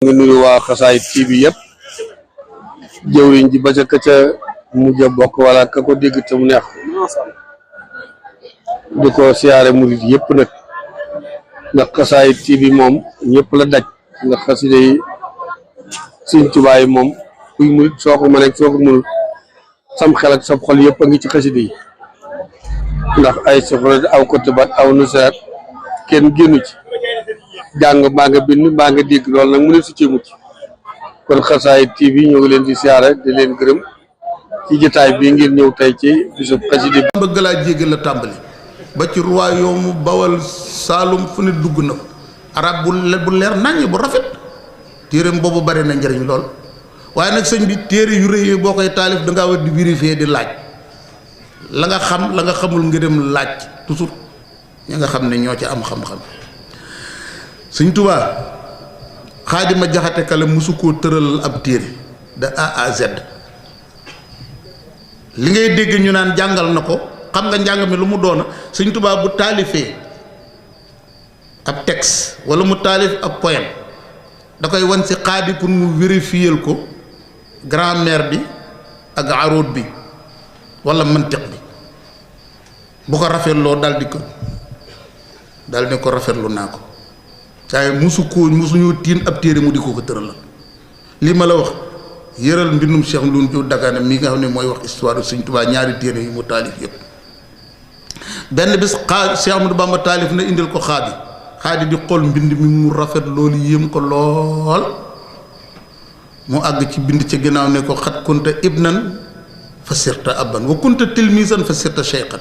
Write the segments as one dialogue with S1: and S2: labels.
S1: ngi nuyu waa Xasaayid TV yëpp jëwriñ ji ba ca mujj a bokk wala ka ko dégg te mu neex di ko siyaare murit yëpp nag ndax Xasaayid TV moom ñëpp la daj ndax xasida yi Sëñ Tuubaa yi moom kuy murit soo ko mënee soo ko mënul sam xel ak sam xol yëpp a ngi ci xasida yi ndax ay soxla aw kotubat aw nusrat kenn génnu ci jàng baa nga bind baa nga dégg loolu nag mu ne su ci mucc kon Xasaayid TV ñoo ngi leen di siyaare di leen gërëm ci jotaay bii ngir ñëw tey ci bisub xasida bi
S2: bëgg laa jéggal la tàmbali ba ci royaume Bawal Saalum fu ne dugg na arab bu leer naññ bu rafet téereem boobu bari na njëriñ lool waaye nag sëñ bi téere yu rëy boo koy taalif dangaa war di vérifier di laaj la nga xam la nga xamul nga dem laaj toujours ña nga xam ne ñoo ci am xam-xam Sëñ Tuubaa Xaadima Jaxate Kala mosu koo tëral ab téere de A à Z li ngay dégg ñu naan jàngal na ko xam nga njàng mi lu mu doona Sëñ Tuubaa bu taalifee ab texte wala mu taalif ab poème da koy wan si xaadi pour mu vérifier ko grammaire bi ak aruud bi wala mantiq bi bu ko rafetloo dal di ko rafetlu naa ko waaye musuñoo tiin ab téere mu di ko tëral lii ma la wax yëral mbindum Cheikh Ndoune Diop Dagana mi nga xam ne mooy wax histoire Sëñ Tuubaa ñaari téere yi mu taalif yëpp benn bis Cheikh Ahmadou Bamba taalif na indil ko xaadi di xool mbind mi mu rafet loolu yéem ko lool mu àgg ci bind ci ginnaaw ne ko xat kunta ibnan fa sirta abban wa kunta tilmisan fa sirta cheykhan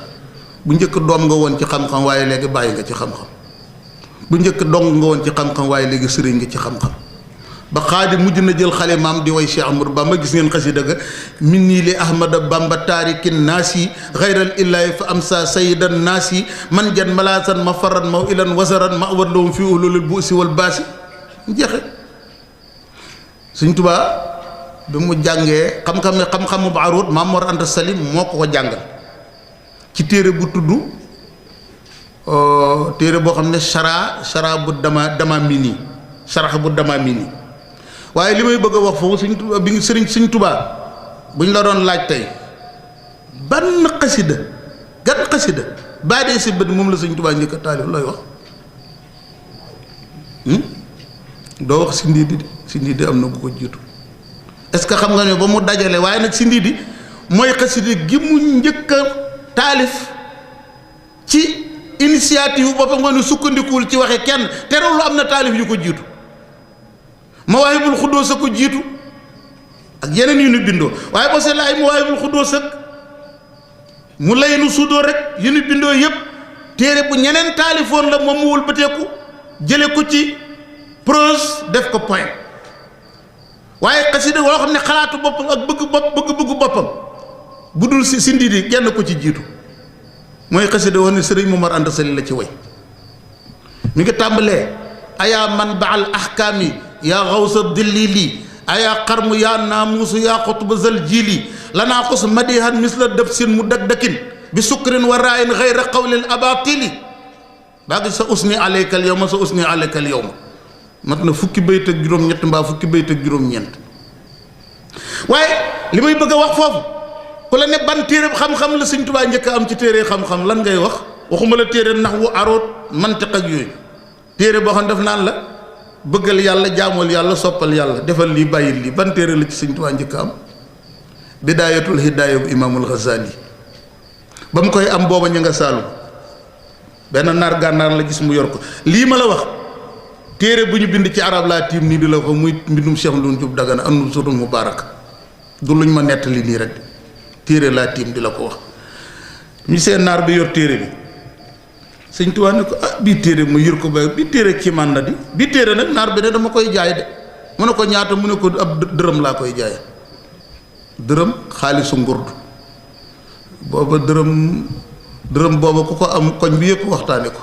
S2: bu njëkk doom nga woon ci xam-xam waaye léegi bàyyi nga ci xam-xam bu njëkk dong nga woon ci xam-xam waaye léegi sëriñ nga ci xam-xam ba xaadi mujj na jël xale maam di way Cheikh Ahmadou Bamba gis ngeen xasida ga min nii li ahmada bamba taarikin naasi xayral illaahi fa amsa sayidan naasi man jan malaasan ma faran maw ilan wasaran ma awat lawum fi ululil buusi wal baasi jeexe Sëñ Tuubaa bi mu jàngee xam-xamu baaruut Maam Mor Anta Sali moo ko jàngal ci téere bu tudd téere boo xam ne chara bu dama mini charax bu dama mini waaye li may bëgg a wax foofu Sëñ Tuubaa bu ñu la doon laaj tey ban xasida baa dee si bët moom la Sëñ Tuubaa njëkk a taalif looy wax doo wax si ndiidi am na bu ko jiitu est-ce que xam nga ne ba mu dajale waaye nag si ndiidi mooy xasida gi mu njëkk a taalif ci initiative boppam nga ne sukkandikuwul ci waxe kenn terewul am na taalif yu ko jiitu Mawaahibul Xuddoos a ko jiitu ak yeneen yu nu bindoo waaye boo seetlee ay Mawaahibul Xuddoos ak mu lay nu suudoo rek yu nu bindoo yëpp téere bu ñeneen taalifoon la moom mu wëlbateeku jële ko ci prose def ko point waaye xasida woo xam ne xalaatu boppam ak bëgg-bëggu boppam bu dul si ndiidi genn ko ci jiitu mooy xasida wax ne sëriñ Momar Anta Sali la ci way mi ngi tàmbalee ayaa man baal ahkaami yaa xawsa dillili ayaa xarmu yaa naamuusu yaa xutba zal jiili lanaa xus madihan misla dëb sin mu dakdakin bi sukrin wa raayin xayra qawlil abatili baa ngi sa usni alaykal yowma sa usni alaykal yowma mat na fukki bayt ak juróom-ñett mbaa fukki bayt ak juróom-ñeent waaye li may bëgg a wax foofu ku la ne ban téere xam-xam la Sëñ Tuubaa njëkk a am ci téere xam-xam lan ngay wax waxuma la téere nax wu aroot mantiq ak yooyu téere boo xam ne def naan la bëggal yàlla jaamal yàlla soppal yàlla defal lii bàyyil lii ban téere la ci Sëñ Tuubaa njëkk a am bidaayatul hidaaya bu imaamul Ghazali ba mu koy am booba ñu nga saalum benn naar gànnaar la gis mu yor ko lii ma la wax téere bu ñu bind ci arab laa tiim nii di la ko muy mbindum Cheikh Ndoune Diop Dagana am suratul mubarak du luñ ma nettali nii rek téere laa tiim di la ko wax ñu seen naar bi yor téere bi Sëñ Tuubaa ne ko bii téere mu yër ko ba bii téere kiimaan na di bii téere nag naar bi ne dama koy jaay de mu ne ko ñaata mu ne ko ab dërëm laa koy jaay dërëm xaalisu ngurdu booba dërëm booba ku ko am koñ bi yëpp waxtaane ko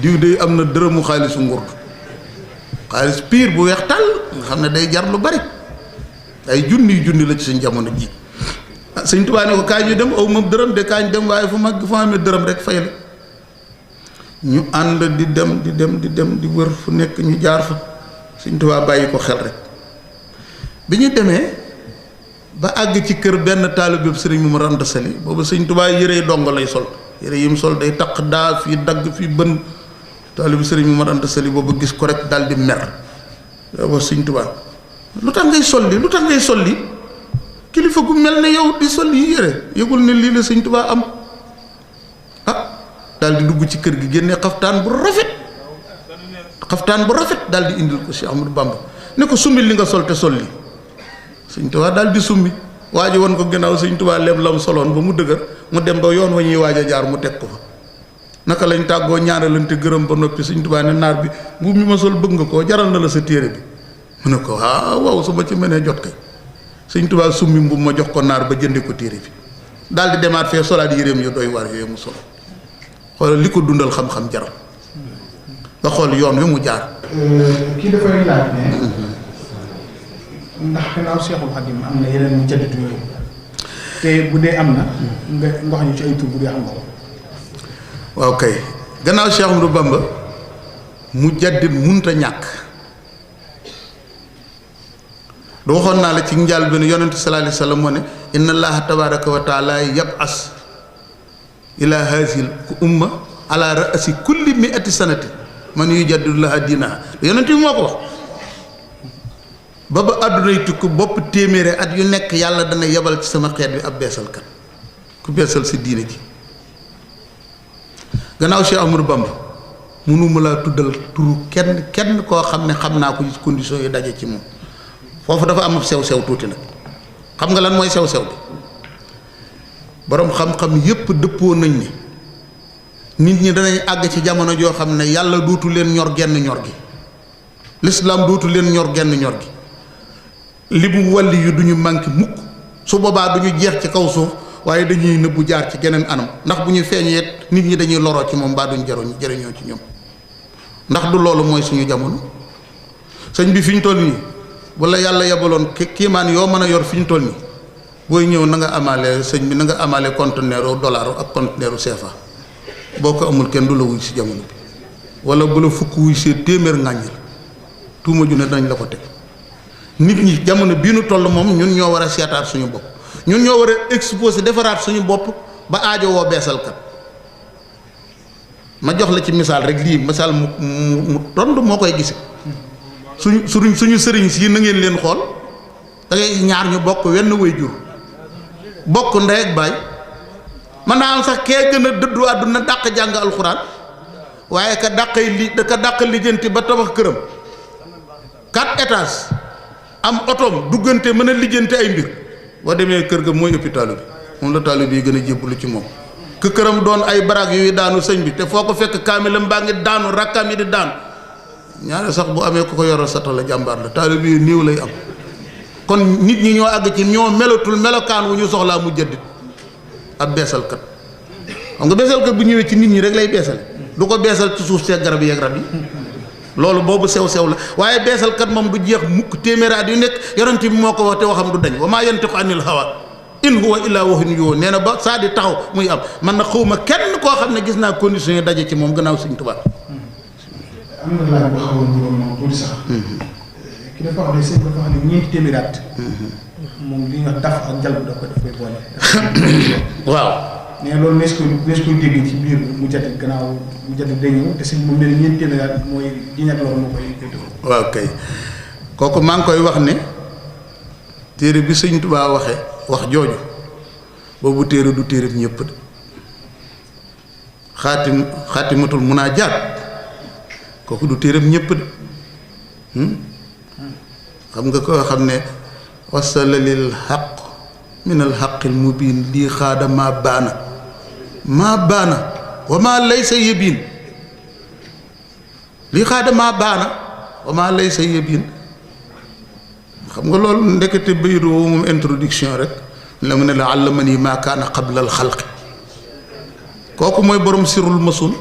S2: diw de am na dërëmu xaalisu ngurdu xaalis piir bu weex tàll nga xam ne day jar lu bari ay junni la ci suñ jamono ji Sëñ Tuubaa ne ko kaay ñu dem aw ma dërëm de kaay ñu dem waaye fu ma amee dërëm rek fay la ñu ànd di dem di wër fu nekk ñu jaar fa Sëñ Tuubaa bàyyi ko xel rek bi ñu demee ba àgg ci kër benn taalibe Sëriñ Momar Anta Sali boobu Sëñ Tuubaa yére dongo lay sol yére yi mu sol day taq daa fii dagg fii bën taalibe Sëriñ Momar Anta Sali boobu gis ko rek daal di mer boobu Sëñ Tuubaa lu tax ngay sol li lu tax ngay sol li kilifa gu mel ne yow di sol yi yére yëgul ne lii la Sëñ Tuubaa am daal di dugg ci kër gi génne xaftaan bu rafet daal di indil ko Cheikh Ahmadou Bamba ne ko summi li nga sol te sol li Sëñ Tuubaa daal di summi waa ji woon ko gannaaw Sëñ Tuubaa lem lam soloon ba mu dëgër mu dem ba yoon wa ñuy waaj a jaar mu teg ko fa naka lañ tàggoo ñaanalante gërëm ba noppi Sëñ Tuubaa ne naar bi mbubb mi ma sol bëgg nga koo jaral na la sa téere bi mu ne ko waaw su ma ci mënee jot kay Sëñ Tuubaa summi mbubb ma jox ko naar ba jënde ko téere bi daal di demaat fee solaat yéreem yu doy waar yooyu mu solo xoolal li ko dundal xam-xam jaral nga xool yoon wi mu jaar.
S3: kii dafay laaj ne ndax gannaaw Seexul Xadim am na yeneen mu jadditu yooyu te bu dee am na nga wax ñu ci ay tur bu dee xam nga ko.
S2: waaw kay gannaaw Cheikh Ahmadou Bamba mu jaddit munta ñàkk du waxoon naa la ci njaal benn yonente sallallahu alayhi wa sallam moo ne inna allaha tabaraka wa taala yab'as ila haazihil umma ala ra'si kulli mi'ati sanati man yujaddidu laha diinaha yonent bi moo ko wax ba àddunay tukki bopp téeméeri at yu nekk yàlla dana yebal ci sama xeet bi ab beesalkat ku beesal si diine ji gannaaw Cheikh Ahmadou Bamba mënuma laa tuddal turu kenn koo xam ne xam naa ko ci condition yi daje ci moom foofu dafa am sew-sew tuuti nag xam nga lan mooy sew-sew bi boroom xam-xam yépp dëppoo nañ ni nit ñi danañ àgg ci jamono joo xam ne yàlla dootu leen ñor genn ñor gi lislaam dootu leen ñor genn ñor gi li mu wàlli yu duñu manqué mukk su boobaa duñu jeex ci kaw suuf waaye dañuy nëbbu jaar ci geneen anam ndax bu ñu feeñee nit ñi dañuy loroo ci moom mbaa duñ jëriñoo ci ñoom ndax du loolu mooy suñu jamono sëñ bi fi ñu toll nii wala yàlla yebaloon kiimaan yoo mën a yor fi ñu toll nii booy ñëw na nga amaale sëñ bi na nga amaale conteneur dollar ak conteneur CFA boo ko amul kenn du la wuy si jamono bi wala bu la fukk wuy see téeméer ŋàññi la tuuma ju ne dañ la ko teg nit ñi jamono bii nu toll moom ñun ñoo war a seetaat suñu bopp ñun ñoo war a exposé defaraat suñu bopp ba aajo woo beesalkat ma jox la ci misaal rek lii misaal mu tond moo koy gise suñu sëriñ si na ngeen leen xool da ngay ñaar ñu bokk wenn way jur bokk ndey ak baay man naa am sax kee gën a dëddu àdduna dàq jàng alxuraan waaye ka dàq lijjanti ba tabax këram 4 étages am otoom duggante mën a lijjanti ay mbir boo demee kër ga mooy ëppi taalu bi moom la taalu bi gën a jébbalu ci moom que këram doon ay baraag yuy daanu sëñ bi te foo ko fekk kaamilam baa ngi daanu rakkaam yi di daanu ñaare sax bu amee ku ko yoral sata la jàmbaar la taalu bi néew lay am kon nit ñi ñoo àgg ci ñoo melatul melokaan wu ñu soxlaa mu jëddit ab beesalkat xam nga beesalkat bu ñëwee ci nit ñi rek lay beesal du ko beesal ci suuf see garab yi ak rab yi loolu boobu sew-sew la waaye beesalkat moom du jeex mukk téeméeraat yu nekk yonent bi moo ko wax te waxam du dañ wa maa yantiqu anil hawa in huwa illaa wahyun yuuhaa nee na ba saa di taxaw muy am man na xawma kenn koo xam ne gis naa conditions yi daje ci moom gannaaw Sëñ Tuubaa.
S3: am na laaj boo xawoon ñu woon moom tuuti sax. ki dafa wax ne sëñ dafa wax ne ñeenti téeméeraat. moom li ñuy wax daf ak jalb daf koy boole.
S2: waaw.
S3: mais loolu nees koy dégg ci biir mu jati gannaaw mu jati day ñëw te sëñ moom nee na ñeenti téeméeraat mooy jiñat loolu moo koy def.
S2: waaw kay kooku maa ngi koy wax ne téere bi Sëñ Tuubaa waxe wax jooju boobu téere du téere bi ñëpp de xaatimatul munaajaat kooku du téere bi ñëpp de xam nga koo xam ne wasala lil xaq min al xaqil mubiin lii xaada maa baana wa maa laysa yëbiin lii xaada maa baana wa maa laysa yëbiin xam nga loolu ndekete bayru moom introduction rek la mu ne la allamani maa kaana qabla al xalqi kooku mooy borom sirul masul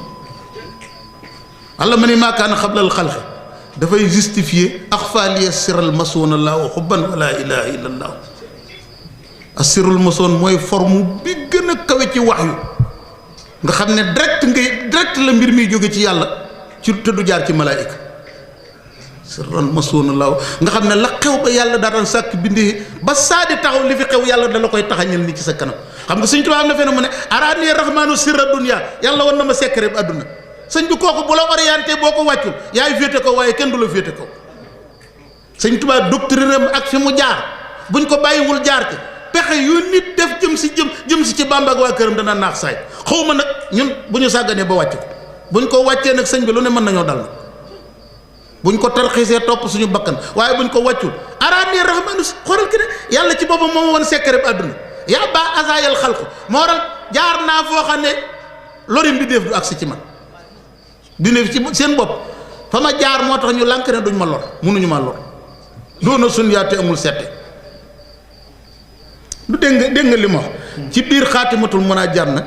S2: allamani maa kaana qabla al xalqi dafay justifier axfaaliya siral masoon allaahu xubban wala ilaha illa allah asirul masoon mooy forme bi gën a kawe ci wax yu nga xam ne direct la mbir mi jóge ci yàlla ci te du jaar ci malaayika sirran masuuna law nga xam ne la xew ba yàlla daan sàkk bindee ba saa di taxaw li fi xew yàlla da la koy taxañal ni ci sa kanam xam nga Sëñ Tuubaa am na fenn mu ne araani rahmaanu sirra dunya yàlla war na ma secret bi àdduna sëñ bi kooku bu la orienté boo ko wàccul yaay féete ko waaye kenn du la féete ko Sëñ Tuubaa doctrine am ak fi mu jaar buñ ko bàyyiwul jaar ci pexe yu nit def jëm si ci Bàmba ak waa këram dana naax saay xaw ma nag ñun bu ñu sàgganee ba wàcc ko buñ ko wàccee nag sëñ bi lu ne mën nañoo dal nag buñ ko tarxiisee topp suñu bakkan waaye buñ ko wàccul araani rahmaanu xoolal ki ne yàlla ci boppam moo woon secret bi àdduna yaa ba azayal xalqu moo waral jaar naa foo xam ne lori mbindéef du agsi ci man mbindéef ci seen bopp fa ma jaar moo tax ñu lànk ne duñ ma lor mënuñu ma lor doona sun yaate amul sette du dégg nga li ma wax ci biir xaatimatul munaajaat nag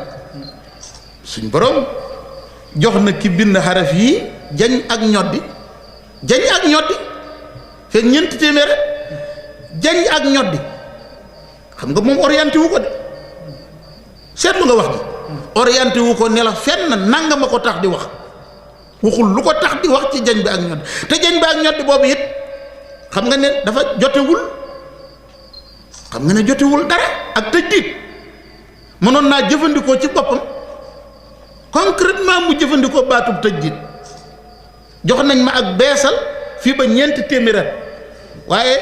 S2: suñ borom jox na ki bind xaraf yi jañ ak ñoddi fekk ñeenti téeméer jañ ak ñoddi xam nga moom orienté wu ko de seetlu nga wax ji orienté wu ko ne la fenn nanga ma ko tax di wax waxul lu ko tax di wax ci jañ bi ak ñoddi te jañ bi ak ñoddi boobu it xam nga ne dafa jotewul dara ak tëj diit mënoon naa jëfandikoo ci boppam concrètement mu jëfandikoo baatub tëj diit jox nañ ma ak beesal fii ba ñeenti téeméer waaye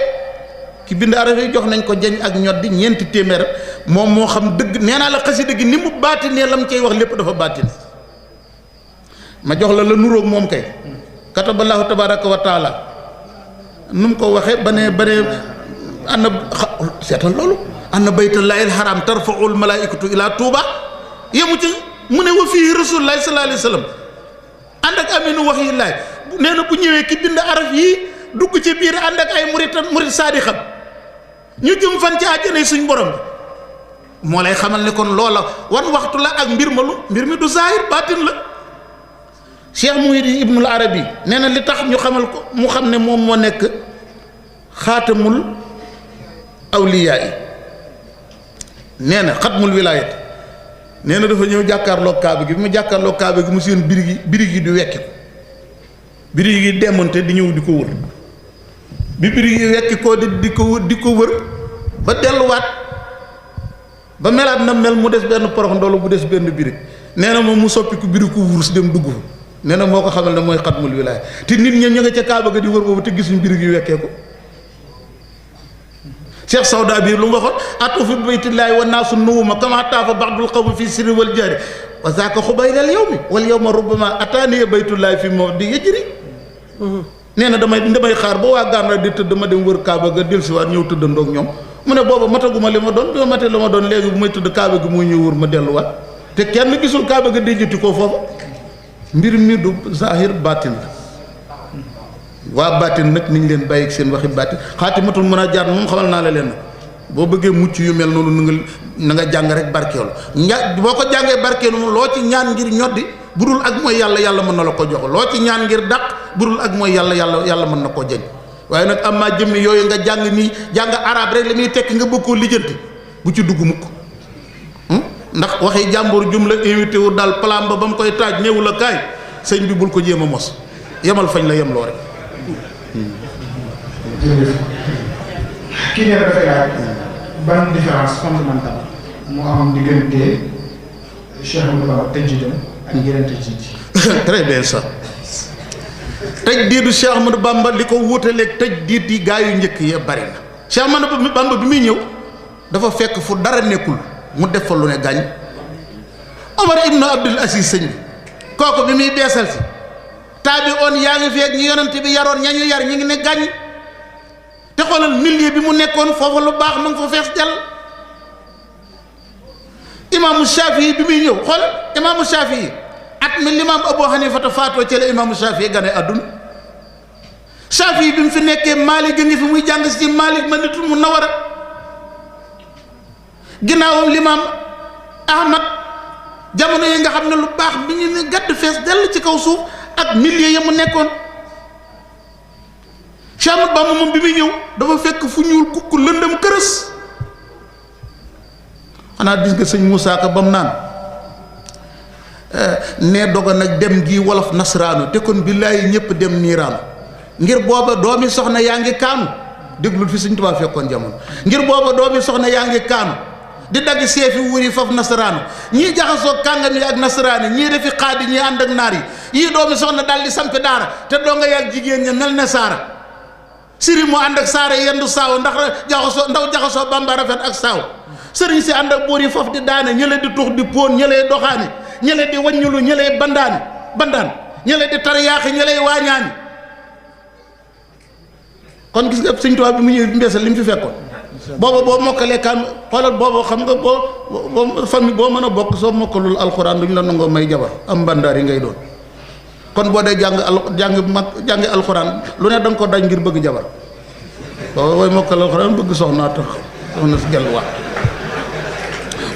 S2: ki bind araf yi jox nañ ko jañ ak ñoddi ñeenti téeméer moom moo xam dëgg nee naa la xasida gi ni mu baatinee lam cay wax lépp dafa baatin ma jox la nuróog moom kay kataballahu tabaraka wa taala nu mu ko waxee ba ne anna seetal loolu anna baytullahil haram tarfaul malaikatu ila tuuba yemu ci mu ne wa fii rasulullahi sallallahu alayhi wa sallam ànd ak aminu wax yi laay nee na bu ñëwee ki bind araf yi dugg ci biir ànd ak ay murit saadi xam ñu jëm fan ci àjjana suñ borom bi moo lay xamal ne kon loola wan waxtu la ak mbir mi du zahir baatin la Cheikh Muhyiddin Ibnul Arabi nee na li tax ñu xamal ko mu xam ne moom moo nekk xaatamul awliyaa yi nee na xatmul wilaayat nee na dafa ñëw jàkkaarloo kaaba gi bi mu jàkkaarloo kaaba gi mu seen birig yi di wekki ko birig yi demonte di ñëw di ko wër bi birig yi wekki ko di ko wër ba delluwaat ba melaat na mel mu des benn porox ndoolu bu des benn birig nee na moom mu soppi ko birig ko wurus dem dugg fa nee na moo ko xamal ne mooy xatmul wilaaya te nit ña nga ca kaaba ga di wër boobu te gisuñ birig yi wekkee ko Cheikh Sawda biir lu mu waxoon atuufu bi baytillaahi wa naasu nuwuma kama taafa ba'dul qawmi fi sirri wal jahri wa zaaka xubayral yawmi wal yawma rubbama ataaniya baytullaahi fi mawdi yajri nee na damay xaar ba waa Gànnaar di tëdd ma dem wër Kaaba ga dellusiwaat ñëw tëddandoog ñoom mu ne booba mataguma li ma doon bi ma matee la ma doon léegi bu may tëdd Kaaba gi muy ñëw wër ma delluwaat te kenn gisul Kaaba ga déjati ko foofu mbir mi du zahir baatin la waa baatin nag niñ leen bàyyi seen waxi baatin xaatimatul munaajaat moom xamal naa la leen nag boo bëggee mucc yu mel noonu na nga jàng rek barkeelu boo ko jàngee barkeelu moom loo ci ñaan ngir ñoddi budul ak mooy yàlla mën na la ko jox loo ci ñaan ngir dàq budul ak mooy yàlla mën na koo jëñ waaye nag am maa jëmmi yooyu nga jàng nii jàng arab rek li muy tekki nga bëgg koo lijjanti bu ci dugg mukk ndax waxi jàmbur jum la invité wu daal plan ba mu koy taaj néewu la kaay sëñ bi bul ko jéem a mos yemal fañ la yemloo rek.
S3: jërëjëf kii nee na dafay laaj ban différence fondamentale moo am diggante Cheikh Ahmadou Bamba tajdiidam ak yeneen tajdiid yi.
S2: très bien ça tajdiidu Cheikh Ahmadou Bamba li ko wuutaleeg tajdiid yi gaa yu njëkk yi bari na Cheikh Ahmadou Bamba bi muy ñëw dafa fekk fu dara nekkul mu def fa lu ne gàññ Omar ibnu Abdul Aziz sëñ bi kooku bi muy beesal si taabi on yaa ngi feeg ñi yonent bi yaroon ña ñu yar ñi ngi ne gàññ te xoolal milieu bi mu nekkoon foofa lu baax ma nga fa fees dell imaamu Shafii bi muy ñëw xool imaamu Shafii at mi limaam Abu Hanifa faatoo ci la imaamu Shafii gane àdduna Shafii bi mu fi nekkee Maalik gi ngi fi muy jàng si Maalik Madinatul Munawwara ginnaawam limaam Ahmad jamono yi nga xam ne lu baax bi ñu ne gàdd fees dell ci kaw suuf ak milieu ya mu nekkoon Cheikh Ahmadou Bamba moom bi muy ñëw dafa fekk fu ñuul kukk lëndëm kërës xanaa gis nga sëñ Moussa Ka ba mu naan nee doga nag dem gi wolof nasraanu te kon billaahi ñëpp dem niiraanu ngir booba doomi soxna yaa ngi kaanu déglul fi Sëñ Tuubaa fekkoon jamono ngir booba doomi soxna yaa ngi kaanu di dagg seefi wuri faf nasaraanu ñii jaxasoo kàngam yi ak nasaraani ñii defi xaadi ñii ànd ak naar yi yii doomi soxna daal di sampi daara te doo nga yàgg jigéen ña mel ne saara sëriñ mu ànd ak saara yendu saaw ndax jaxasoo bamba rafet ak saaw sëriñ si ànd ak buur yi faf di daane ñële di tux di póon ñële doxaani ñële di waññulu ñële bandaan ñële di tariyaaxi ñële waañaani kon gis nga Sëñ Tuubaa bi mu ñëw mbeesal li mu fi fekkoon booba boo mokkalee kan xoolal booba xam nga boo famille boo mën a bokk soo mokkalul alxuraan duñ la nangoo may jabar am mbandaar yi ngay doon kon boo dee jàngi alxuraan lu ne da nga ko daj ngir bëgg jabar booba booy mokkal alxuraan bëgg soxnaa tax soxna si gelluwaat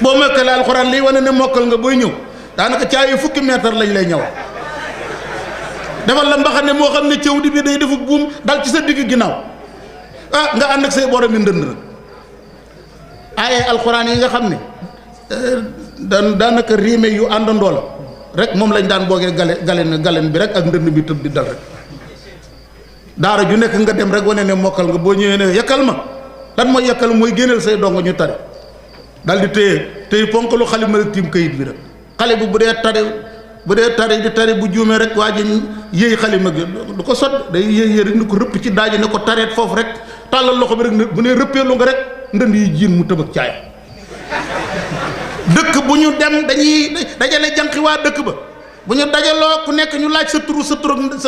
S2: boo mokkalee alxuraan liy wane ne mokkal nga booy ñëw daanaka caayi fukki mètre lañ lay ñëw defal la mbaxane moo xam ne cëw di bi day defu buum dal ci sa digg ginnaaw nga ànd ak say borom yi ndënd nag aaye alxuraan yi nga xam ne daanaka riime yu àndandoo la rek moom lañ daan boogee galen bi rek ak ndënd bi tëb di dal rek daara ju nekk nga dem rek wane ne mokkal nga boo ñëwee ne yakkal ma lan mooy yakkal mooy génneel say dongo ñu tari dal di téye ponkalu xalima rek tiim kayit bi rek xale bi bu dee tari di tari bu juumee rek waa ji yëy xalima gi du ko sot day yëy rek ni ko rëpp ci daaji ne ko tareet foofu rek tàllal loxo bi rek bu ne rëppeelu nga rek ndënd yi jiin mu tëb ak caay dëkk bu ñu dem dañuy dajale jànqi waa dëkk ba bu ñu dajaloo ku nekk ñu laaj sa turu sa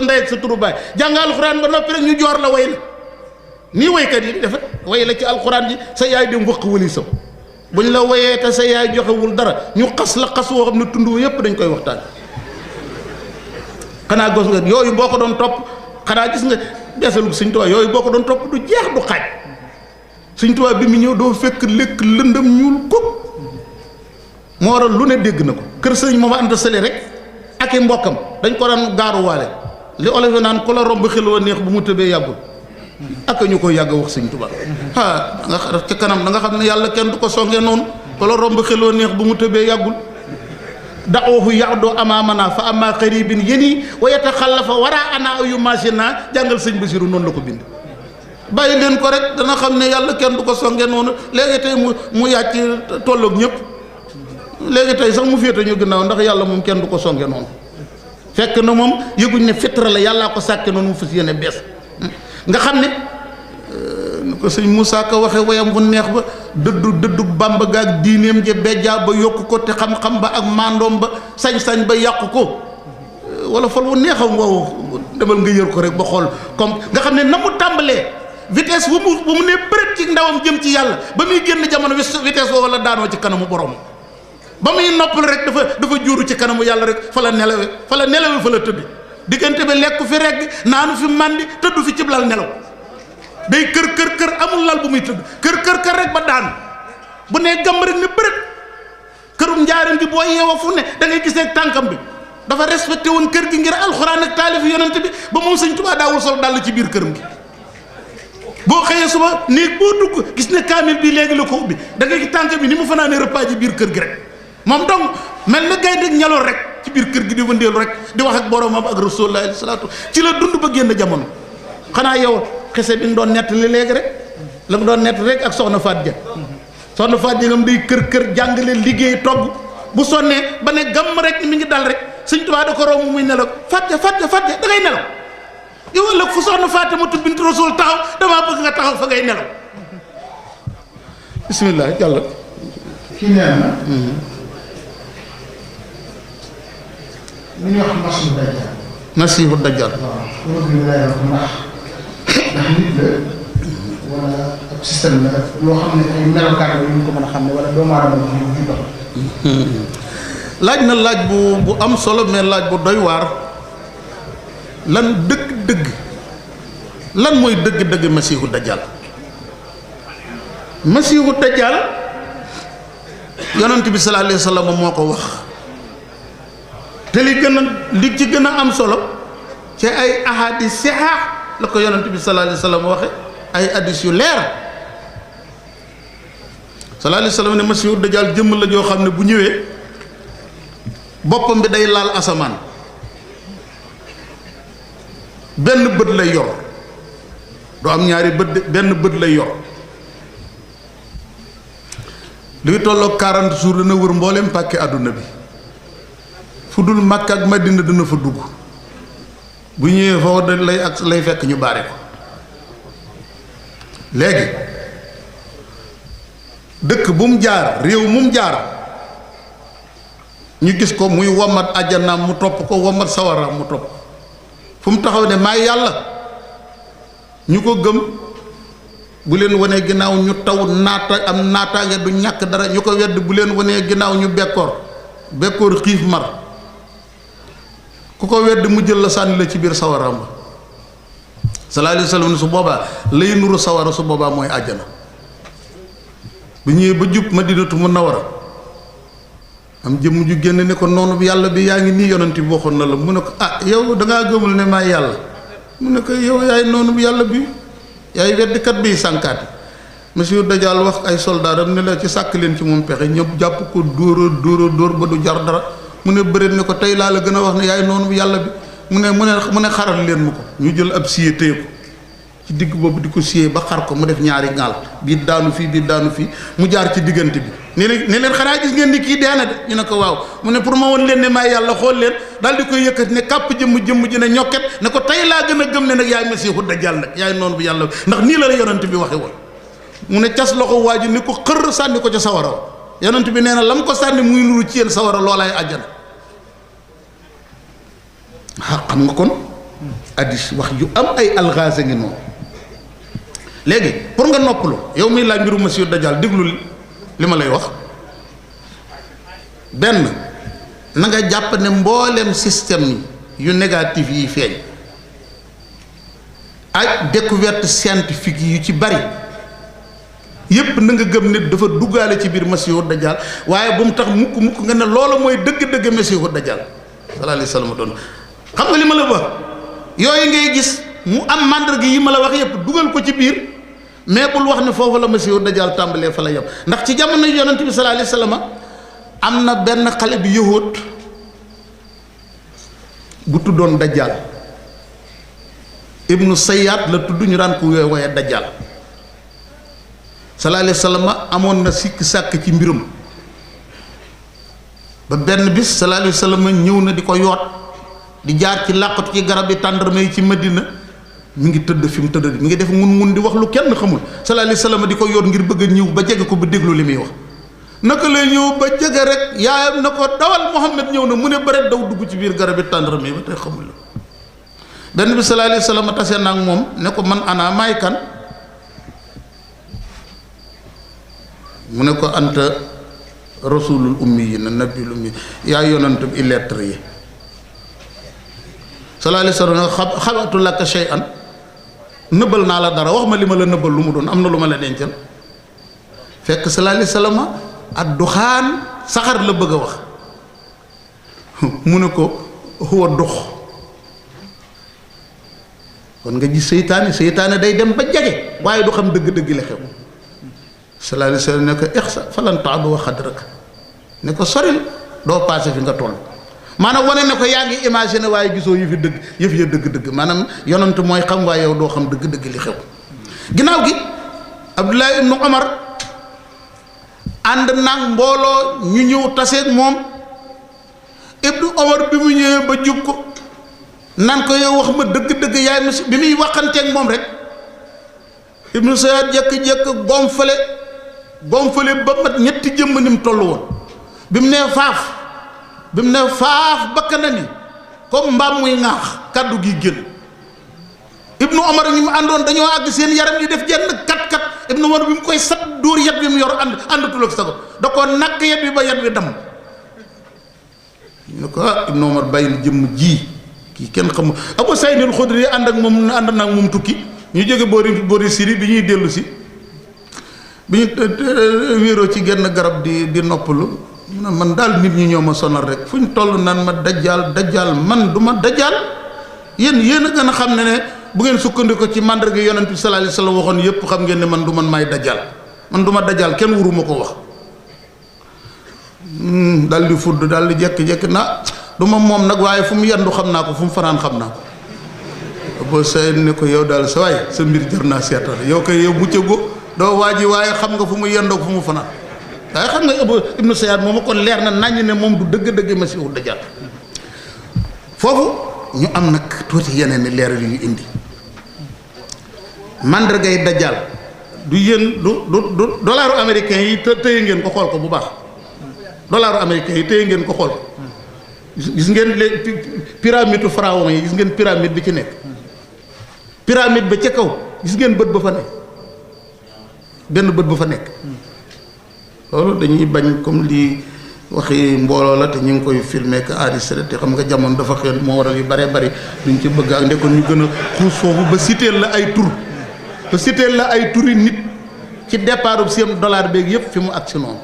S2: ndey ak sa turu baay jàng alxuraan ba noppi rek ñu joor la way la nii waykat yi di defe way la ci alxuraan ji sa yaay dem wëq wali saw bu ñu la wayee te sa yaay joxewul dara ñu xas la xas woo xam ne tund yëpp dañ koy waxtaan xanaa gos nga yooyu boo ko doon topp xanaa gis nga beesalu Sëñ Tuubaa yooyu boo ko doon topp du jeex du xaaj Sëñ Tuubaa bi mu ñëw doo fekk lekk lëndëm ñuul kuk moo waral lu ne dégg na ko kër sëñ moom Anta Sali rek ak i mbokkam dañ ko daan gaaruwaale li olof yi naan ku la romb xel wa neex bu mu tëbee yàggul ak ñu koy yàgg wax Sëñ Tuubaa da nga xam ca kanam da nga xam ne yàlla kenn du ko songee noonu ku la romb xel wa neex bu mu tëbee yàggul da'uhu ya'du amaamana fa amma qaribin yeni wa yataxallafa wara ana ayu machina jàngal sëñ Basiru noonu la ko bind bàyyi leen ko rek dana xam ne yàlla kenn du ko songe noonu léegi tey mu yàcc tolloog ñëpp léegi tey sax mu féete ñu ginnaaw ndax yàlla moom kenn du ko songe noonu fekk na moom yëguñ ne fitra la yàllaa ko sàkke noonu mu fas yéene bees nga xam ne ni ko sëñ Moussa Ka waxe wayam bu neex ba dëddu Bàmba ga ak diineem ja bejjaa ba yokku ko te xam-xam ba ak mandoom ba sañ-sañ ba yàqu ko wala fol wu neexam wow demal nga yër ko rek ba xool comme nga xam ne na mu tàmbalee vitesse bu mu ne bërët ci ndawam jëm ci yàlla ba muy génn jamono vitesse woo wala daanoo ci kanamu borom ba muy noppal rek dafa juuru ci kanamu yàlla rek fa la nelawe fa la tëdd diggante bi lekku fi regg naanu fi màndi tëddu fi ciblal nelaw day kër amul lal bu muy tëdd kër rek ba daanu bu nee gàmm rek ne bërët kërum njaaram gi boo yeewoo fu ne da ngay gisee tànkam bi dafa respecté woon kër gi ngir alxuraan ak taalif yonent bi ba moom Sëñ Tuubaa daawul sol dàll ci biir këram gi boo xëyee suba néeg boo dugg gis ne kaamil bi léegi la ko ubbi da ngay gis tànk bi ni mu fanaanee repas ji biir kër gi rek moom donc mel na gaynde ñalool rek ci biir kër gi di wëndeelu rek di wax ak boromam ak rasulullah salaatu ci la dund ba génn jamono xanaa yow xese bi nga doon nettali léegi rek la nga doon nettali rek ak soxna Faat Ja soxna Faat Ja ngam day kër jàngale liggéey togg bu sonnee ba ne gàmm rek mi ngi dal rek Sëñ Tuubaa da ko romb muy nelaw Faat Ja da ngay nelaw yow ëllëg fu soxna Faatimatu bint Rasul taxaw damaa bëgg nga taxaw fa ngay nelaw bismillah jàll
S3: kii nee na li ñuy wax
S2: Masiihu Dajjal
S3: waaw loolu lay wax ndax nit la wala ab système la loo xam ne ay melokaan la yu ñu ko mën a xam ne wala doomu aadama ñu dox
S2: laaj na laaj bu am solo mais laaj bu doy waar lan dëgg-dëgg lan mooy dëgg-dëgg Masiihu Dajjal Masiihu Dajjal yonent bi sallallahu alayhi wa sallam moo ko wax te li ci gën a am solo ci ay ahadis sihah la ko yonent bi sallallahu alayhi wa sallam waxe ay hadis yu leer sallallahu alayhi wa sallam ne Masiihu Dajjal jëmm la joo xam ne bu ñëwee boppam bi day laal asamaan benn bët lay yor du am ñaari bët benn bët lay yor luy tolloog 40 jours dana wër mboolem pàkki àdduna bi fu dul Makka ak Madina dana fa dugg bu ñëwee foofu da lay ak lay fekk ñu baare ko léegi dëkk bu mu jaar réew mu mu jaar ñu gis ko muy womat àjjanaam mu topp ko womat sawaraam mu topp fu mu taxaw ne maay yàlla ñu ko gëm bu leen wanee ginnaaw ñu taw am naataange du ñàkk dara ñu ko wedd bu leen wanee ginnaaw ñu bekkoor xiif mar ku ko wedd mu jël la sànni la ci biir sawaraam ba sallallahu alayhi wa sallam su boobaa lay nuru sawara su boobaa mooy àjjana bu ñëwee ba jub Madinatu Munawwara am jëmm ju génn ne ko noonu bi yàlla bi yaa ngi nii yonent bi waxoon na la mu ne ko ah yow dangaa gëmul ne maay yàlla mu ne ko yow yaay noonu bi yàlla bi yaay weddikat bi sànkaati monsieur Dajjal wax ay soldaaram ne la ci sàkk leen ci moom pexe ñëpp jàpp ko dóor ba du jar dara mu ne bëreet ne ko tey laa la gën a wax ne yaay noonu bi yàlla bi mu ne xaral leen ma ko ñu jël ab siyee téye ko ci digg boobu di ko siyee ba xar ko mu def ñaari ŋaal biir daanu fii mu jaar ci diggante bi ne leen xanaa gis ngeen ni kii dee na de ñu ne ko waaw mu ne pour ma woon leen ne maay yàlla xool leen daal di koy yëkkati ne kàpp jëmm ji ne ñokket ne ko tey laa gën a gëm ne nag yaay masiixu dajjal nag yaay noonu bi yàlla ndax nii la yonent bi waxe woon mu ne cas loxo waa ji ni ko xër sànni ko ca sawara yonent bi nee na lam ko sànni muy nuru ci yéen sawara loolaay àjjana xam nga kon addis wax yu am ay alxaase ngi noonu léegi pour nga noppalu yow miy laaj mbiru masiixu dajjal déglu li ma lay wax benn na nga jàpp ne mboolem système yu négatif yi feeñ ak découverte scientifique yu ci bari yépp na nga gëm ne dafa duggaale ci biir masiixu dajjal waaye bu mu tax mukk nga ne loolu mooy dëgg-dëgg masiixu dajjal sallallahu alayhi wa sallam doon xam nga li ma la wax yooyu ngay gis mu am màndarga yi ma la wax yépp dugal ko ci biir mais bul wax ne foofu la masiixu dajjal tàmbalee fa la yem ndax ci jamono yonent bi sallallahu alayhi wa sallam am na benn xale bi yahud bu tuddoon dajjal ibnu Sayyad la tudd ñu daan ko wooye dajjal sallallahu alayhi wa sallam amoon na sikk sàkk ci mbirum ba benn bis sallallahu alayhi wa sallam ñëw na di ko yoot di jaar ci làqatu ci garab yi tàndarma yi ci Madina mi ngi tëdd fi mu tëdd mi ngi def ngun di wax lu kenn xamul sallallahu alayhi wa sallam di ko yoot ngir bëgg a ñëw ba jege ko ba déglu li muy wax naka lay ñëw ba jege rek yaayam na ko dawal Muhammad ñëw na mu ne bëreet daw dugg ci biir garab yi tàndarma yi ba tey xamul la benn bi sallallahu alayhi wa sallam tase na ak moom ne ko man ana maay kan mu ne ko anta rasulul ummi yi na nabiul ummi yaa yonant bi lettre yi sallallahu alayhi wa sallam xabatu laka shay'an nëbbal naa la dara wax ma li ma la nëbbal lu mu doon am na lu ma la dencal fekk sallallahu alayhi wa sallam ad duxaan saxar la bëgg a wax mu ne ko huwa dux kon nga gis seytaane day dem ba jege waaye du xam dëgg-dëgg la xew sallallahu alayhi wa sallam ne ko ixsa falan taadu wa xadrak ne ko soril doo paase fi nga toll maanaam wane ne ko yaa ngi imaginer waaye gisoo yëf ya dëgg-dëgg maanaam yonent mooy xam waaye yow doo xam dëgg-dëgg li xew ginnaaw gi Abdullah ibnu Omar ànd nag mbooloo ñu ñëw taseeg moom ibnu Omar bi mu ñëwee ba jub ko nan ko yow wax ma dëgg-dëgg yaay ma bi muy waxanteeg moom rek ibnu Sayyad jékki-jékki gonfale ba mat ñetti jëmm ni mu toll woon bi mu nee faaf bakkanam yi comme mbaam muy ŋaax kàddu gi génn ibnu Omar ñi mu àndoon dañoo àgg seen yaram yi def jenn kat ibnu Omar bi mu koy sat dóor yat bi mu yor àndatul ak sago da ko nakk yat bi ba yat bi damm ñu ne ko ibnu Omar bàyyil jëmm ji kii kenn xamul Abu Saïd al-Xudri ànd nag moom tukki ñu jóge boori Syrie bi ñuy dellu si bi ñu wéeroo ci genn garab di noppalu mu ne man daal nit ñi ñoo ma sonal rek fu ñu toll naan ma dajjaal man du ma dajjaal yéen a gën a xam ne bu ngeen sukkandiku ci màndarga yonent bi sallallahu alayhi wa sallam waxoon yépp xam ngeen ne man du man maay dajjaal man du ma dajjaal kenn wuruma ko wax daal di fudd daal di jekki-jekki na du ma moom nag waaye fu mu yendu xam naa ko fu mu fanaan xam naa ko boo say ne ko yow daal sa waay sa mbir jar naa seetal yow kay yow muccëgoo doo waaji waaye xam nga fu mu yendoo fu mu fanaan waaye xam nga Ibnu Sayyad moom kon leer na naññ ne moom du dëgg-dëgg Masiihu Dajjaal foofu ñu am nag tuuti yeneen i leeral yu ñu indi mandargay Dajjaal du yéen du dollaru américain yi téye ngeen ko xool ko bu baax dollaru américain yi téye ngeen ko xool ko gis ngeen les pyramide pharaon yi gis ngeen pyramide bi ci nekk pyramide ba ca kaw gis ngeen bët ba fa nekk benn bët ba fa nekk loolu dañuy bañ comme lii waxi mbooloo la te ñu ngi koy filmer que enregistré te xam nga jamono dafa xëy moo waral yu bare bari duñ ci bëgg ak ndekkoon ñu gën a xuus foofu ba citeel la ay tur ba citeel la ay turi nit ci départ seen dollar beeg yëpp fi mu agsi noonu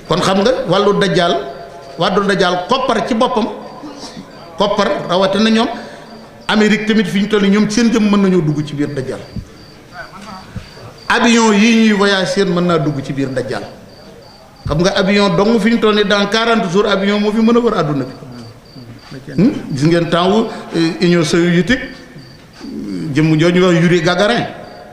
S2: kon xam nga wàllu dajjaal koppar ci boppam koppar rawatina ñoom Amérique tamit fi ñu toll nii ñoom seen jëm mën nañoo dugg ci biir dajjaal avion yii ñuy voyage seen mën naa dugg ci biir dajjaal xam nga avion dong fi ñu toll nii dans 40 jours avion moo fi mën a wër àdduna bi gis ngeen temps wu Union soviétique jëmm jooju wax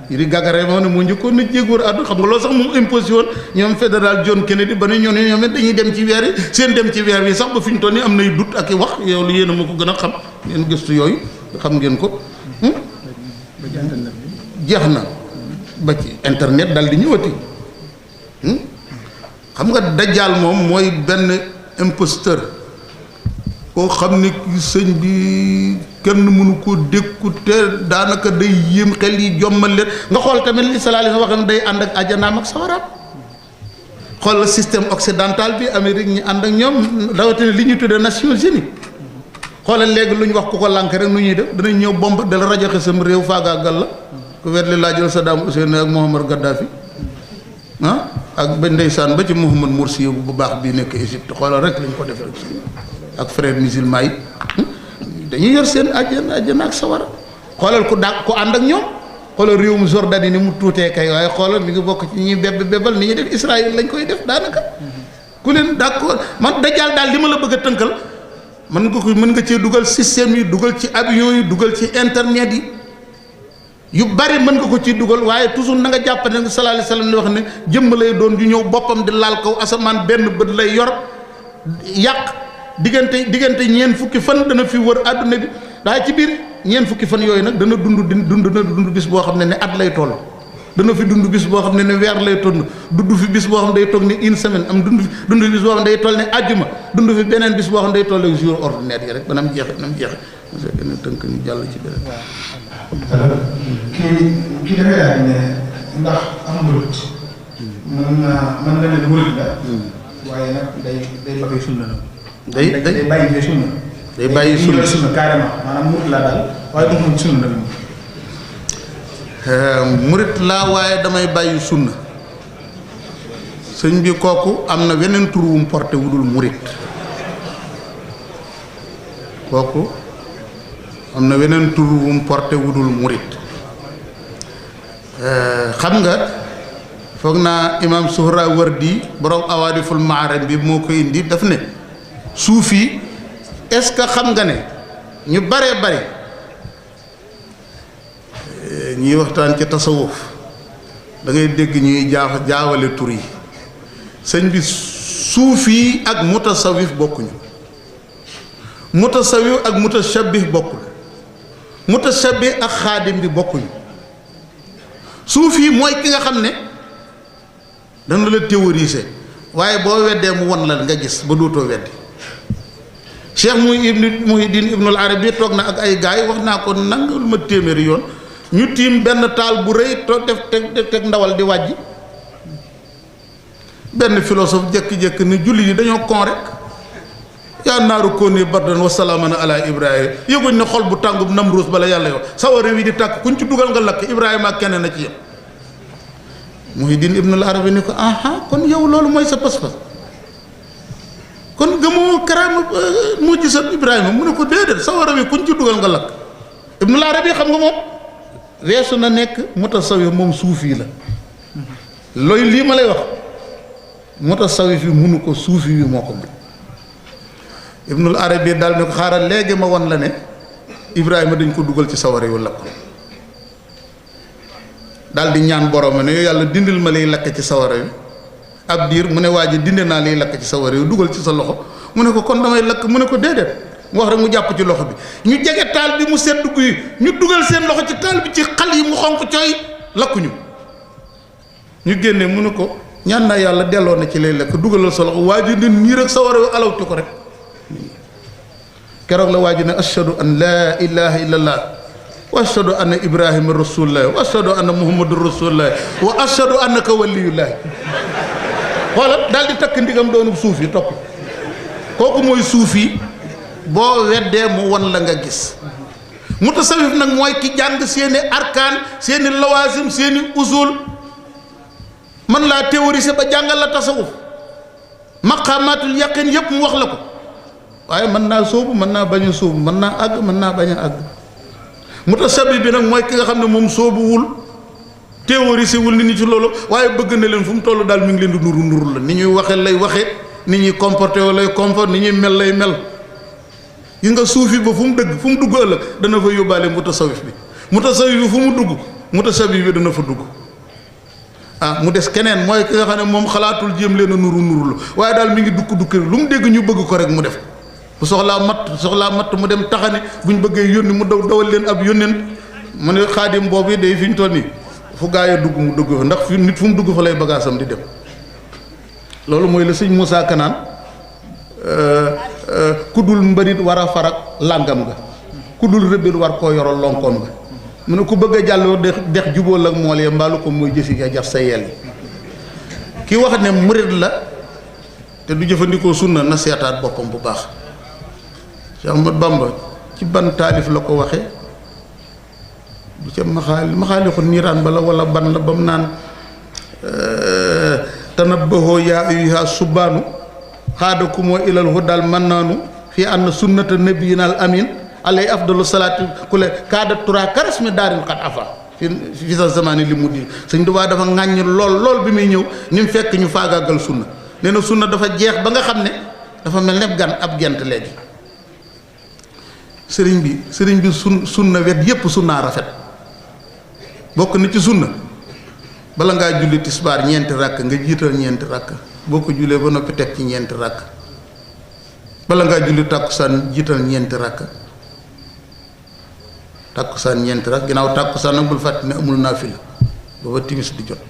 S2: Yuri Gagarin moo ne moo njëkkoon na jéeg wër àdduna xam nga loolu sax moom imposé woon ñoom fédéral John Kennedy ba ne ñoom it dañuy dem ci weer yi seen dem ci weer yi sax ba fi ñu toll nii am nay dut ak i wax yow lu yéen a ma ko gën a xam ngeen gëstu yooyu xam ngeen ko jeex na ba ci internet dal di ñëwati xam nga dajjaal moom mooy benn imposteur koo xam ne sëñ bi kenn mënu ko dékku te daanaka day yéem xel yi jommal leen nga xool tamit li sallallahu alayhi wa sallam day ànd ak ajanaam ak sawaraam xool la système occidental bi Amérique ñi ànd ak ñoom rawatina li ñu tuddee Nations Unies xoolal léegi lu ñu wax ku ko lànk rek nu ñuy def danañ ñëw bomb dala rajoxe sam réew faagaagal la ku wet li laajal Saddam Hussein ak Muammar Gaddafi ak ba ndeysaan ba ci Mohamed Morsi bu baax bii nekk Égypte xoolal rek lañ ko def rek ak frères musulmans yi dañuy yor seen àjjana ak sawara xoolal ku ànd ak ñoom xoolal réewum Jordanie ni mu tuutee kay waaye xoolal mi ngi bokk ci ñuy bebal ni ñuy def Israël lañ koy def daanaka ku leen d'accord man dajjaal daal li ma la bëgg a tënkal mën nga cee dugal système yi dugal ci avion yi dugal ci internet yi yu bari mën nga ko ci dugal waaye toujours na nga jàpp ne sallallahu alayhi wasallam li wax ne jëmm lay doon ju ñëw boppam di laal kaw asamaan benn bët lay yor yàq diggante ñeent fukki fan dana fi wër àdduna bi waaye ci biir ñeent fukki fan yooyu nag dana dund bis boo xam ne at lay toll dana fi dund bis boo xam ne weer lay toll dund fi bis boo xam ne day toog ne une semaine am dund bis boo xam ne day toll ne àjjuma dund fi beneen bis boo xam ne day toll ne jour ordinaire yi rek banam jeexe parce que ne tënk ñu jàll ci beneen
S3: kii dafay laaj ne ndax am murit mën na ne murit la waaye nag day bàyyi sunna la day bàyyi sunna
S2: day bàyyi
S3: sunna carrément maanaam murit laa daal waaye moom sunna la
S2: murit laa waaye damay bàyyi sunna sëñ bi kooku am na weneen tur wu mu porté wudul murit kooku am na weneen tur wu mu porté wudul murit xam nga foog naa imam Suhrawardi borom awaadiful maaram bi moo ko indi daf ne suufi est-ce que xam nga ne ñu baree bare ñuy waxtaan ci tasawuf da ngay dégg ñuy jaawale tur yi sëñ bi suufi ak mutasawif bokkuñu mutasawif ak mutashabbih bokkul mutashabbih ak xaadim bi bokkuñu suufi mooy ki nga xam ne dana la théoriser waaye boo weddee mu won la nga gis ba dootoo weddi Cheikh Muhyiddin Ibnul Arabi toog na ak ay gaay wax naa ko nangul ma téeméeri yoon ñu tiim benn taal bu rëy to def teg ndawal di wàjji benn philosophe jékki-jékki ne julli yi dañoo kon rek yaa naaru kooni bardan wa salaaman ala Ibrahima yëguñ ne xol bu tàng bu Namruus bala yàlla yow sawara wi di tàkk kuñ ci dugal nga lakk Ibrahima ak keneen a ci yem Muhyiddin Ibnul Arabi ni ko aha kon yow loolu mooy sa pas-pas kon gëmoo karaama moo ci sa Ibrahima mu ne ko déedéet sawara wi kuñ ci dugal nga lakk Ibnul Arabi xam nga moom weesu na nekk mutasawif moom suufi la looy lii ma lay wax mutasawif yi munu ko suufi wi moo ko mën Ibnul Arabi daal ne ko xaaral léegi ma won la ne Ibrahima dañ ko dugal ci sawara yu lakk daal di ñaan borom ne yàlla dindil ma liy lakk ci sawara yu ab diir mu ne waa ji dinde naa liy lakk ci sawara yu dugal ci sa loxo mu ne ko kon damay lakk mu ne ko déedéet mu wax rek mu jàpp ci loxo bi ñu jege taal bi mu sedd guy ñu dugal seen loxo ci taal bi ci xal yi mu xonq cooy lakkuñu ñu génne mu ne ko ñaan naa yàlla delloo na ci lay lakk dugalal sa loxo waa ji ne nii rek sawara yu alawti ko rek keroog la waa ji ne ashhadu an laa ilaha illallah wa ashhadu anna ibrahima rasulullah wa ashhadu anna muhammadu rasulullah wa ashhadu annaka waliyullah wala daal di takk ndigam doonu suuf yi topp kooku mooy suuf yi boo weddee mu won la nga gis mutasawif nag mooy ki jàng seeni arkaan seeni lawaasim seeni usul man laa théoriser ba jàngal la tasawuf maqaamaatul yaqin yépp mu wax la ko waaye mën naa sóobu mën naa bañ a sóobu mën naa àgg mën naa bañ a àgg mutasawif bi nag mooy ki nga xam ne moom sóobuwul théoriser wul nit ñi ci loolu waaye bëgg na leen fu mu toll daal mi ngi leen di nuru nuru la ni ñuy waxee lay waxee ni ñuy comporté wala lay comporté ni ñuy mel lay mel yi nga suufi ba fu mu dëgg fu mu dugg ëllëg dana fa yóbbaale mutasawif bi mutasawif bi fu mu dugg mutasawif bi dana fa dugg ah mu des keneen mooy ki nga xam ne moom xalaatul jéem leen a nuru nuru la waaye daal mi ngi dukki lu mu dégg ñu bëgg ko rek mu def bu soxlaa matt mu dem taxani bu ñu bëggee yónni mu dawal leen ab yónneen mu ne xaadim boobu yi day fi ñu toll nii fu gaa yi dugg mu dugg fa ndax fi nit fu mu dugg fa lay bagaasam di dem loolu mooy la sëñ Moussa Kanaan ku dul mbarit war a farak làngam nga ku dul rëbbit war koo yoral lonkoom nga mu ne ku bëgg a jàlloo dex jubóol ak mool ya mbaalu ko mooy jëfi nga jaf sa yel yi ki wax ne murit la te du jëfandikoo sunna na seetaat boppam bu baax Cheikh Ahmad Bamba ci ban taalif la ko waxe du ca maxaalixu niiraan bala wala ban la ba mu naan tanabbahoo yaa ayyuha subbaanu xaadakumoo ilal hudal mannaanu fi anna sunnata nabiyina al amin alay afdalu salaati kule kaada tura karasmi daarin xat afa fi sa zamani li mu di sëñ Tuubaa dafa ŋàññ lool bi muy ñëw ni mu fekk ñu faagaagal sunna nee na sunna dafa jeex ba nga xam ne dafa mel ne gan ab gent léegi sëriñ bi sunna wet yépp sunnaa rafet bokk na ci sunna bala ngaa julli tisbaar ñeenti rakk nga jiital ñeenti rakk boo ko jullee ba noppi teg ci ñeenti rakk bala ngaa julli tàkkusaan jiital ñeenti rakk tàkkusaan ñeenti rakk ginnaaw tàkkusaan nag bul fàtte ne amul naafila ba ba timis di jot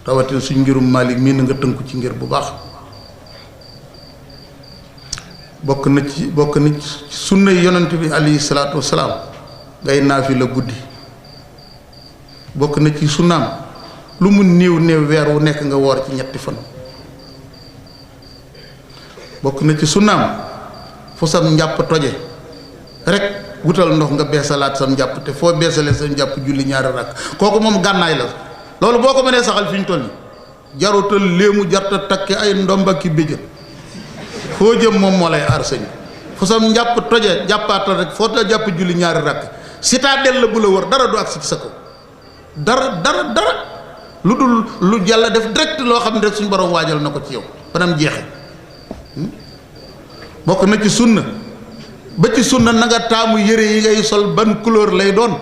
S2: rawatina suñ ngirum Maalik mii na nga tënku ci ngir bu baax bokk na ci sunna yonent bi alayhi salaatu wasalaam ngay naafila guddi bokk na ci sunnaam lu mu néew weer wu nekk nga woor ci ñetti fan bokk na ci sunnaam fu sam njàpp toje rek wutal ndox nga beesalaat sam njàpp te foo beesalee sam njàpp julli ñaari rakk kooku moom gànnaay la loolu boo ko mënee saxal fi ñu toll nii jarutal léemu jarta takki ay ndomba ki béjjën foo jëm moom moo lay aar sëñ fu sam njàpp toje jàppaatal rek foo ta jàpp julli ñaari rakk citadelle la bu la wër dara du agsi ci sa kaw dara lu dul lu yàlla def direct loo xam ne rek suñu borom waajal na ko ci yow banam jeexe bokk na ci sunna ba ci sunna na nga taamu yére yi ngay sol ban couleur lay doon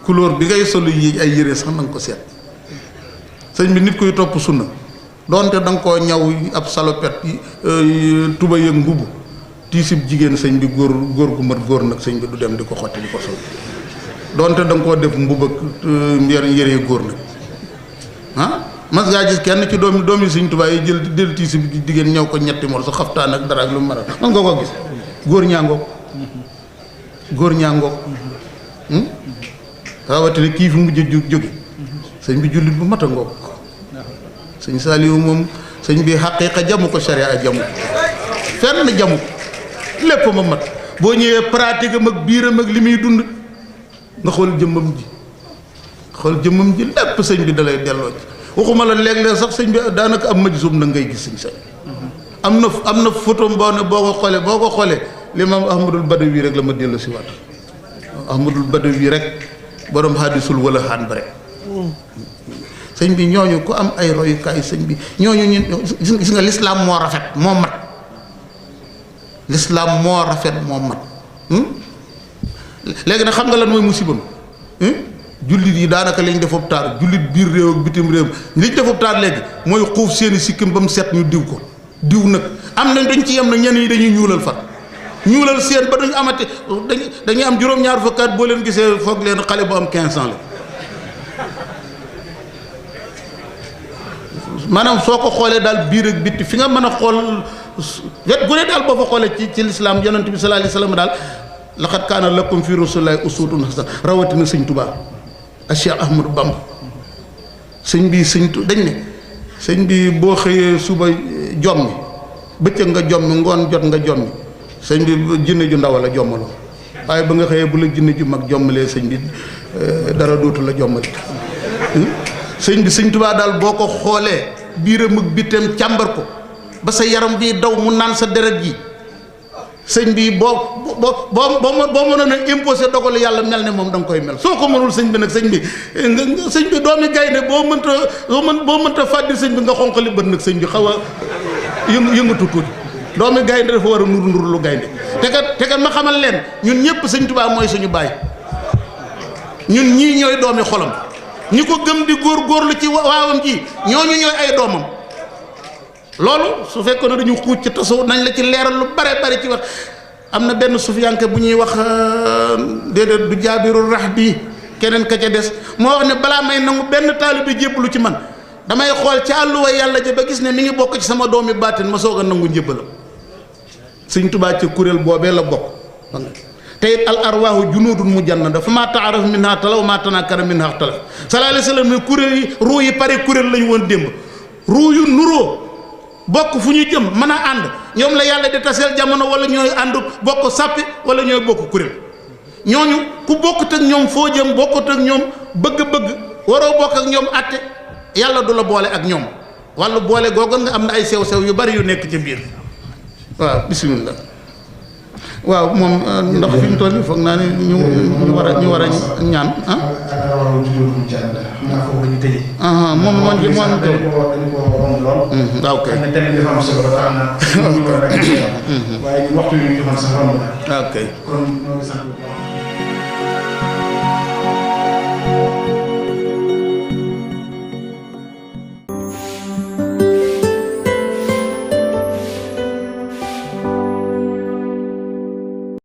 S2: couleur bi ngay sol yi ay yére sax na nga ko seet sëñ bi nit kuy topp sunna doonte da nga koo ñaw ab salopette tuba yëg mbubb tiisib jigéen sëñ bi góor gu mat góor nag sëñ bi du dem di ko xotti di ko sol doonte da nga koo def mbubb ak yére góor nag mas ngaa gis kenn ci doomi sëñ Tuubaa yi jël tiisib jigéen ñëw ko ñetti mor sa xaftaan ak dara ak lu mu mën a man nga ko gis góor ñaa ngoog rawatina kii fi mujj jóge sëñ bi jullit bu mat a ngoog sëñ Saaliwu moom sëñ bi xaqiiqa jamu ko sharia jamu fenn jamu ko lépp ma mat boo ñëwee pratique am ak biiram ak li muy dund nga xool jëmmam ji lépp sëñ bi dalay delloo ci waxuma la léeg-léeg sax sëñ bi daanaka am majsum na ngay gis sëñ sañ am na photo boo ne boo ko xoolee limaam Ahmadul Badawi rek la ma dellu si waat Ahmadul Badawi rek borom hadisul wala xaan ba rek sëñ bi ñooñu ku am ay royukaay sëñ bi ñooñu ñun gis nga lislaam moo rafet moo mat lislaam moo rafet moo mat léegi nag xam nga lan mooy musibam jullit yi daanaka liñ defub taar jullit biir réew ak bitim réew liñ defub taar léegi mooy xuuf seeni sikkim ba mu set ñu diw ko diw nag am nañ dañ ci yem nag ñenn yi dañuy ñuulal fat ñuulal seen ba duñ amati dañuy am juróom-ñaar fukki at boo leen gisee foog leen xale bu am 15 ans la maanaam soo ko xoolee daal biir ak bitti fi nga mën a xool wet gu ne daal boo fa xoolee ci lislaam yonent bi sallallahu alayhi wa sallam daal laqad kaana lakum fi rasulillahi uswatun hasana rawatina sëñ Tuubaa ak Cheikh Ahmadou Bamba sëñ bi dañ ne sëñ bi boo xëyee suba jommi bëccëg nga jommi ngoon jot nga jommi sëñ bi jinne ju ndaw la jommaloo waaye ba nga xëyee bu la jinne ju mag jommalee sëñ bi dara dootu la jommali sëñ bi sëñ Tuubaa daal boo ko xoolee biiram ak bitteem càmbar ko ba sa yaram bii daw mu naan sa deret ji sëñ bi boo mënoon a imposé dogalu yàlla mel ne moom da nga koy mel soo ko mënul sëñ bi nag sëñ bi doomi gaynde boo mënta fàddi sëñ bi nga xonqali bët nag sëñ bi xaw a yëngatu tuuti doomi gaynde dafa war a nur lu gaynde te kat ma xamal leen ñun ñëpp sëñ Tuubaa mooy suñu baay ñun ñii ñooy doomi xolam ñi ko gëm di góorgóorlu ci waawam ji ñooñu ñooy ay doomam loolu su fekkoon ne dañu xuuc ci tasaw nañ la ci leeral lu bare bare ci wax am na benn sufiyanke bu ñuy wax déedéet du Jaabirul Rahbi keneen ka ca des moo wax ne balaa may nangu benn taalibe jébbalu ci man damay xool ci àlluwa yàlla ja ba gis ne mi ngi bokk ci sama doomi baatin ma soog a nangu njébbalam sëñ Tuubaa ci kuréel boobee la bokk te it al arwaahu junuudun mujannada fa maa taaraf minhaa talaw maa tanakkara minhaa talaf sallallahu alayhi wa sallam ne kuréel yi ruu yi pare kuréel lañu woon démb ruu yu nuroo bokk fu ñu jëm mën a ànd ñoom la yàlla di taseel jamono wala ñooy ànd bokk sàppi wala ñooy bokk kuréel ñooñu ku bokkut ak ñoom foo jëm bokkut ak ñoom bëgg-bëgg waroo bokk ak ñoom àtte yàlla du la boole ak ñoom wàllu boole googu nga am na ay sew-sew yu bari yu nekk ci biir waaw bismillah waaw moom ndax fi mu toll nii foog naa ne ñu war a ñaan moom moo ñu waaw kay
S3: waaye waxtu yi ñu joxoon sax romb na.
S2: ok.
S3: kon ñoo ngi sant bu baax.